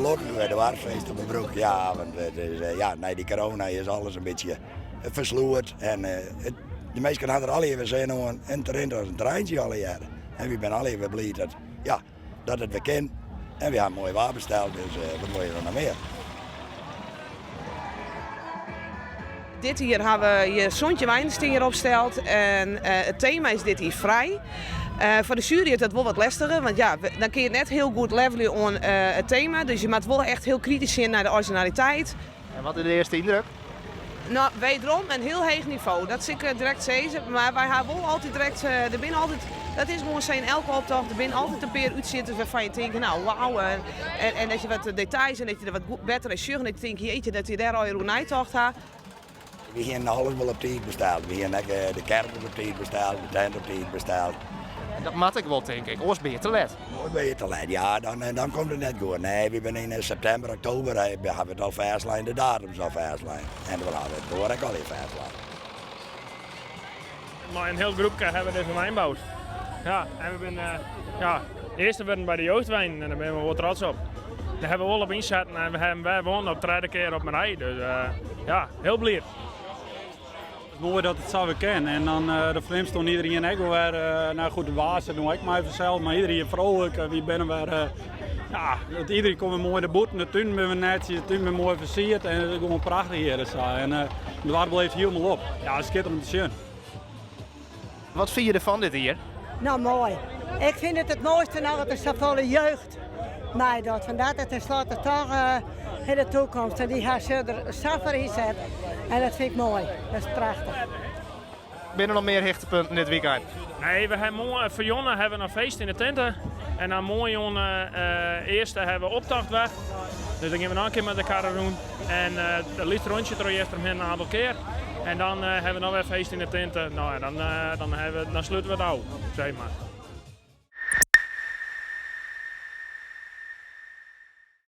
Gelokkich wer doarpsfeest op 'e Broek. Ja, want it is, ja, nei dy corona is alles in bytsje fersloerd. En it, de minsken ha der allegear wer sin oan en it rint as in treintsje allegear. En wy binne allegear wer bliid dat, ja, dat it wer kin. En wy ha moai waar besteld, dus wat wolle je dan noch mear? Dit jier ha we hjir 17 weinen stean hjir opsteld en it tema is dit jier frij. Foar de sjuery is dat wol wat lestiger, want ja, dan kin je it net hiel goed levelje oan it tema. Dus je moatte wol echt hiel kritysk sjen nei de orizjinaliteit. En wat is de earste yndruk? No, wederom in hiel heech nivo, dat sil ik direkt sizze. Mar wy ha wol altyd direkt, der binne altyd, dat is gewoan sa yn elke optocht, der binne altyd in pear útsjitters wêrfan je tinke, no wauw, en dat je wat details en dat je der wat better nei sjogge en dat je tinke, jeetje, dat dy dêr allegear oer neitocht ha. Wy hienen alles wol op tiid besteld. Wy hienen ek de camper op tiid besteld, de tent op tiid besteld. En dat moat ek wol, tink ik, oars binne je te let. Oars binne je te let, ja, dan komt it net goed. Nee, wy binne yn septimber, oktober hawwe we it al fêstlein, de datums al fêstlein. En dan hawwe we it oar ek allegear fêstlein. Mei in hiel groepke hawwe we dizze wein boud. Ja, en we binne ja, earste wurden by de jeugdweinen en dêr binne we wol trots op. Dêr hawwe we wol op ynsetten en we hawwe him wer wûn op tredde kear op in rij. Dus ja, hiel bliid. It is moai dat it sa wer kin en dan de fernimst oan iderien ek wol wer, no goed de baas sit no ek mei fansels, mar iderien vrolijk, wy binne wer, ja, dat iderien komt wer moai nei bûten, de tunen binne wer netsjes, de tunen binne moai fersierd en it is gewoan prachtich hjir sa en it doarp leeft hielendal op. Ja, skitterend om te sjen. Wat fine je derfan dit jier? No moai. Ik fyn it it moaiste noch dat der safolle jeugd meidocht. Want dat is tenslotte toch de toekomst. En dy ha se der sa foar ynset. En dat fyn ik moai. Dat is prachtich. Binne der noch mear hichtepunten dit wykein? Nee, we hawwe moarn foar jûn hawwe we noch feest yn de tinte. En dan moarn earste hawwe we optocht wer. Dus dan gean we noch in kear mei de karre rûn. En it lyts rûntsje troch Eastrum hinne in oantal kear. En dan hawwe we noch wer feest yn de tinte. No, en dan, dan, hawwe we, dan slute we it ôf, sis mar.